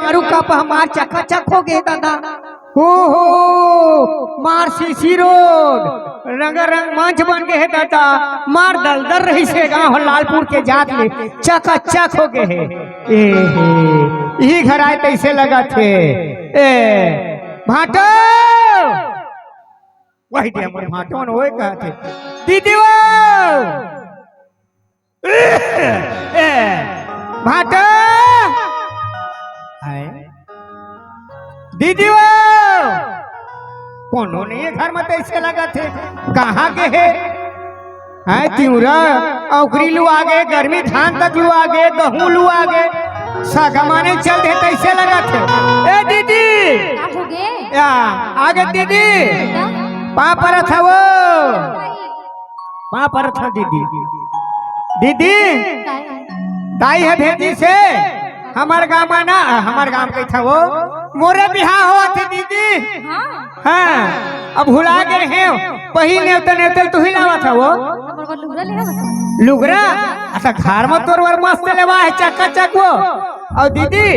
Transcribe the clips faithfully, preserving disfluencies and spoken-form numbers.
दारू का पह मार चकाचक हो गे दादा। हो हो, मार सीसी रोड, रंगारंग मंच बन गे हे दादा। मार दलदल रहिसे गांव लालपुर के जात ले, चकाचक हो गे हे। ए हे, इही घर आय तइसे लगत हे। ए भाटो, वही दे हमर भाटो न ओए कहत हे, दीदी वो, ए, भाटो, आय, दीदी वो, कोनो नइ हे घर म, तइसे लगत हे, कहाँ गे हे? हैं, तिंवरा, अउकरी लुआ गे, गरमी धान तक लुआ गे, गहूं लुआ गे, सगमा नइ चलत हे, तइसे लगत हे। ए दीदी, का हो गे? या, आ गे दीदी, बेटा? पाँव परत हवं वो। पाँव परत हंव दीदी। दीदी, काय? दाई ह भेजिस हे हमर गांव म ना, हमर गांव कहिथंव वो, मोरे बिहाव होवत हे दीदी। हाँ। हाँ, अब भुला गे हे, पहिली नेवता नेवता ल तुही लावत हवस वो। हमर बर लुगरा ले आवत हस। लुगरा? अच्छा, घर म तोर बर मस्त लेवाय हे, चकाचक वो। अउ दीदी,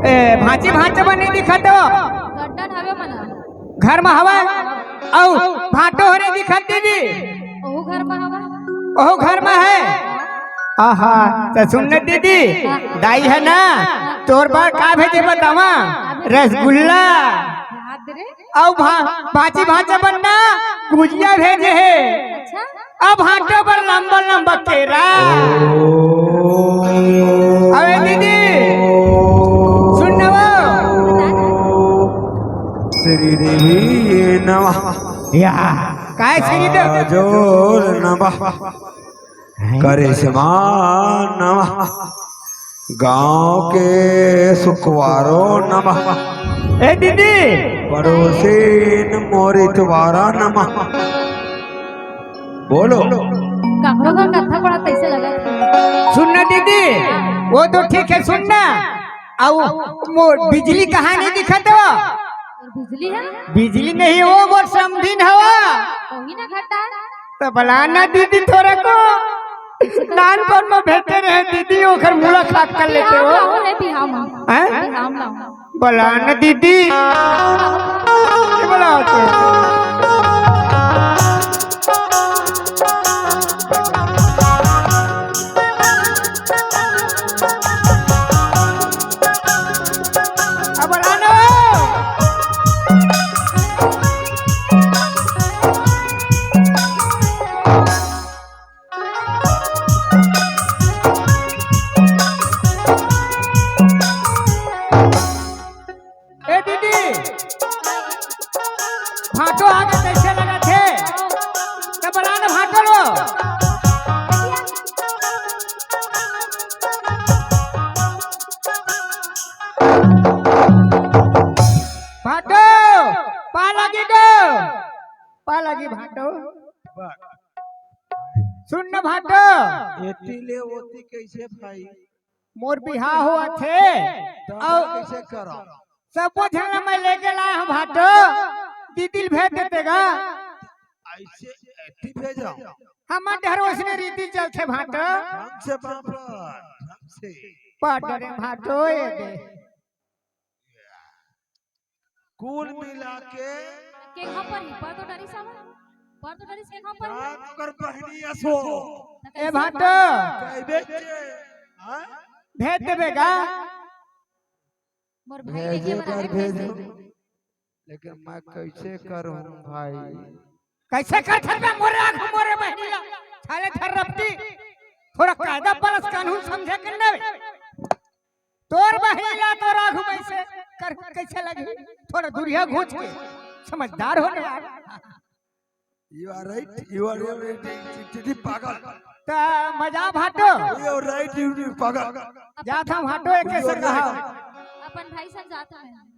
ए, भांची भांचा बने दिखत हो। गड्डन हवे मन। घर म हवय? अउ भाटो हरे दिखत दीदी? ओहू घर म हवय। ओहू घर म हे? आहा, त सुन न दीदी, हाँ। दाई ह ना, तोर बर का भेजे बतावंव? का भेजे? रसगुल्ला। याद रे। अउ भा-, भांची भांचा बर ना, गुजिया भेजे हे। अच्छा? अउ भाटो बर लंबा लंबा केरा। अबे दीदी, सुन न वो। श्री देवी नमः। या, काय श्री देव? काजोल नमः। हैं? करिश्मा नमः। गांव के सुखवारो नमः। ए दीदी। पड़ोसीन मोर इतवारा नमः। बोलो। काकरो घर कथा पड़ा तइसे लगत हे। सुन ना दीदी, वो तो ठीक हे, सुन ना। अउ मोर बिजली कहाँ नइ दिखत हे वो? बिजली हे? बिजली नहीं, वो मोर समधिन हवय। वही ना घटा। त बला ना दीदी तोरे को। नानपन म भेटे रहे दीदी, ओकर मुलाकात कर लेते हो। बिहाव म हे, बिहाव म। हैं? बिहाव म। बला न दीदी। ये बला तो। अब बला न। ए दीदी, भांटो आगे कइसे लगत हे? त बला न भांटो लो। भांटो, पाँव लागी गो। पाँव लागी भांटो। सुन न भांटो। एती ले ओती कइसे भाई? मोर बिहाव होवत हे। त अउ कइसे करव? सबो झन ल मैं लेके लाय हंव भांटो, दीदी ल भेज देते गा। अइसे एती भेजव? हमर डहर ओइसने रीति चलथे भांटो। ढंग से बाबा, ढंग से। पा डरे भांटो, ए दे। कुल मिला के केघा पर ही, पर तो डरिस हवय, पर तो डरिस केघा पर ही। रात ओकर बहिनी असो। ए भांटो। कहिबे के, हाँ? भेज देबे गा। मोर भाई भेजे देखे बर कर आए भेज। भेज दे। लेकिन मैं कइसे करहूँ भाई? कइसे करथस बे मोरे आगू मोरे बहिनी ला? साले थर्रपटी। थोड़ा कायदा परस कानून समझे के ना बे। तोर बहिनी ला तोर आगू में से कर कइसे लगही? थोड़ा दूरिहा घूंच के समझदार हो ना यार। You are right, you are right, TT पागल। त मजा भांटो। You are right, you are पागल। जात हंव भांटो एके संग। अपन भाई संग जात हंव।